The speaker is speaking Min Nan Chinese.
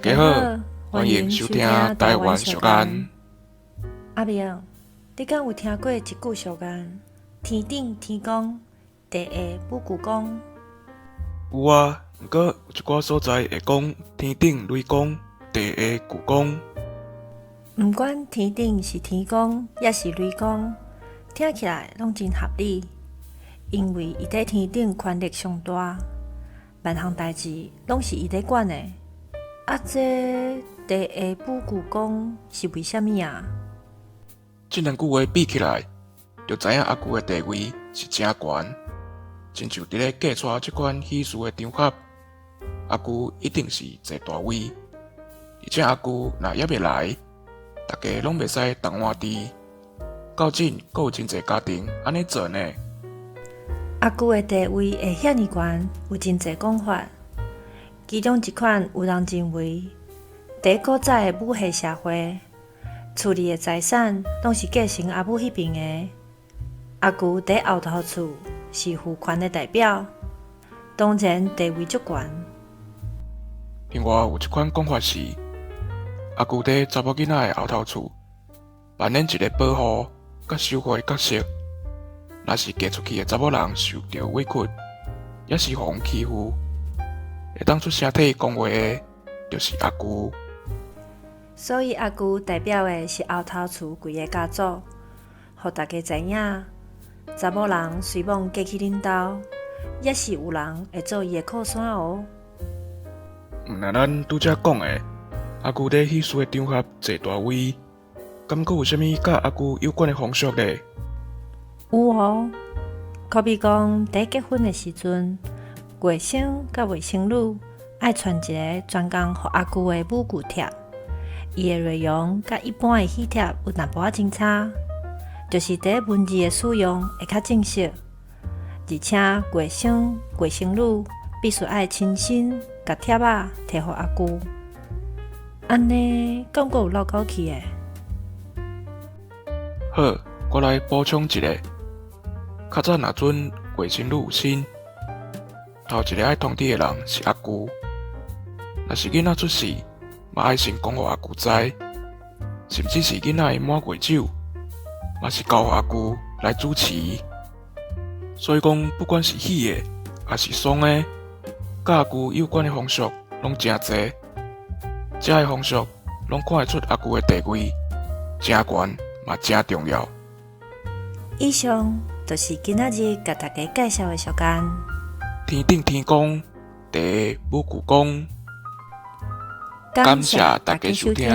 大家好，歡迎收聽台灣俗諳。阿明，你敢有聽過一句俗諳？天頂天公，地下武舅公。有啊，毋過有一寡所在會講天頂雷公，地下舅公。毋管天頂是天公，抑是雷公，聽起來攏真合理。因為伊佇天頂權力上大，萬項代誌攏是伊咧管的。啊，這地下武舅公是為啥物啊？這兩句話比起來，就知影阿舅的地位是誠懸，親像佇咧嫁娶這款喜事的場合，阿舅一定是坐大位，而且阿舅若猶未來，大家攏袂使動碗箸。到今閣有真濟家庭按呢做呢。阿舅的地位會遐爾懸，有真濟講法。其中一款有人認為，佇古早的母系社會，厝裡的財產攏是繼承阿母彼爿的。阿舅佇後頭厝是父權的代表，當然地位足懸。另外有一款講法是，阿舅佇查某囡仔的後頭厝扮演一个保護佮守護的角色。若是嫁出去的查某人受著委屈，抑是予人欺負，會當出聲替伊講話的，就是阿舅。所以阿舅代表的是後頭厝規个家族，予大家知影，查某人雖罔嫁去恁兜，也是有人會做伊的靠山哦。毋但咱拄才講的，阿舅佇喜事的場合坐大位，敢閣有啥物佮阿舅有關的風俗咧？有哦，可比講，佇結婚的時陣，外甥佮外甥女愛傳一个專工予阿舅的武具帖，伊的內容佮一般的喜帖有淡薄仔真差，就是佇文字的使用會較正式，而且外甥、外甥女必須愛親身共帖仔提予阿舅，按呢敢閣有漏狗去的？好，我來補充一下。較早若準外甥女有身，頭一个愛通知的人是阿舅。若是囡仔出世，嘛愛先講予阿舅知，甚至是囡仔的滿月酒，嘛是交予阿舅來主持。所以講，不管是喜的，抑是喪的，佮阿舅有關的風俗攏誠濟。這个風俗攏看會出阿舅的地位誠懸，嘛誠重要。以上就是今仔日共大家介紹的俗諳。天頂天公，地下武舅公。感謝大家收聽。